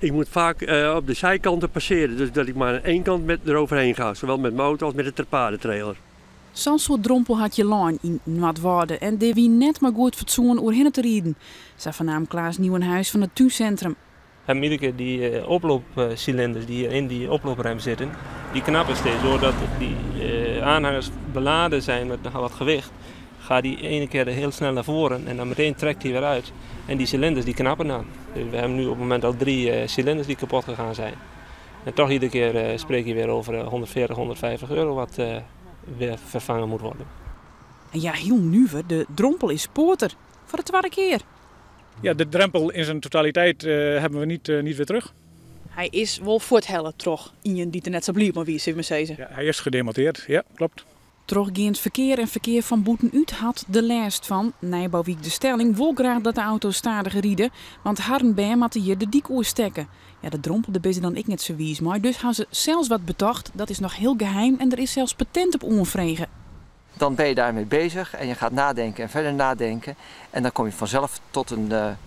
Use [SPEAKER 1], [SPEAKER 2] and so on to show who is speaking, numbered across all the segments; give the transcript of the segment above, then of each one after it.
[SPEAKER 1] Ik moet vaak op de zijkanten passeren, dus dat ik maar aan één kant met eroverheen ga, zowel met mijn auto als met de terpaardentrailer.
[SPEAKER 2] Sa'n soart drompel hat hjir lein yn Noardwâlde en dêr wie net mei goed fatsoen oerhinne te riden, sa fernaam Klaas Nieuwenhuis fan it túnsintrum.
[SPEAKER 3] En iedere keer die oploopcilinders die in die oplooprem zitten, die knappen steeds. Doordat die aanhangers beladen zijn met nogal wat gewicht, gaat die ene keer heel snel naar voren en dan meteen trekt hij weer uit. En die cilinders die knappen dan. Dus we hebben nu op het moment al 3 cilinders die kapot gegaan zijn. En toch iedere keer spreek je weer over 140, 150 euro wat weer vervangen moet worden.
[SPEAKER 2] En ja, hiel nuver, de drompel is poater. Foar de twadde kear.
[SPEAKER 4] Ja, de drempel in zijn totaliteit hebben we niet weer terug.
[SPEAKER 2] Hy is wol fuorthelle troch ien dy't der net sa bliid mei wie, sil ik mar sizze.
[SPEAKER 4] Ja, hy is gedemonteerd, ja, klopt.
[SPEAKER 2] Trochgeand ferkear en ferkear fan bûtenút hat der lêst fan. Nijbouwyk De Stelling wol graach dat de auto's stadiger ride, want harren bern moatte hjir de dyk oerstekke. Ja, de drompel dêr binne se dan ek net sa wiis mei, dus ha se sels wat betocht. Dat is noch hiel geheim en der is sels patent op oanfrege.
[SPEAKER 5] Dan ben je daarmee bezig en je gaat nadenken en verder nadenken. En dan kom je vanzelf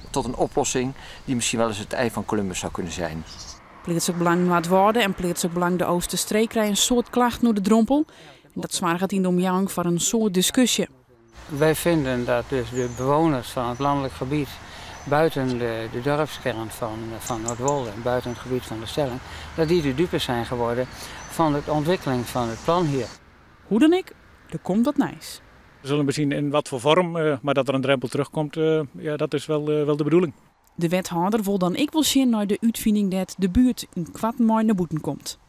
[SPEAKER 5] tot een oplossing die misschien wel eens het ei van Columbus zou kunnen zijn.
[SPEAKER 2] Pleatslik Belang Noardwâlde en Pleatslik Belang de Oosterstreek krije in soad klachten oer de drompel. En dat soarget yn de omjouwing foar in soad diskusje.
[SPEAKER 6] Wij vinden dat dus de bewoners van het landelijk gebied buiten de dorpskern van Noordwolde en buiten het gebied van de Stelling, dat die de dupe zijn geworden van de ontwikkeling van het plan hier.
[SPEAKER 2] Hoe dan ek, der komt wat nijs.
[SPEAKER 4] We zullen zien in wat voor vorm, maar dat er een drempel terugkomt, ja, dat is wel de bedoeling.
[SPEAKER 2] De wethâlder wol dan ek wol sjen nei de útfining dêr't de buert ynkoarten mei nei bûten komt.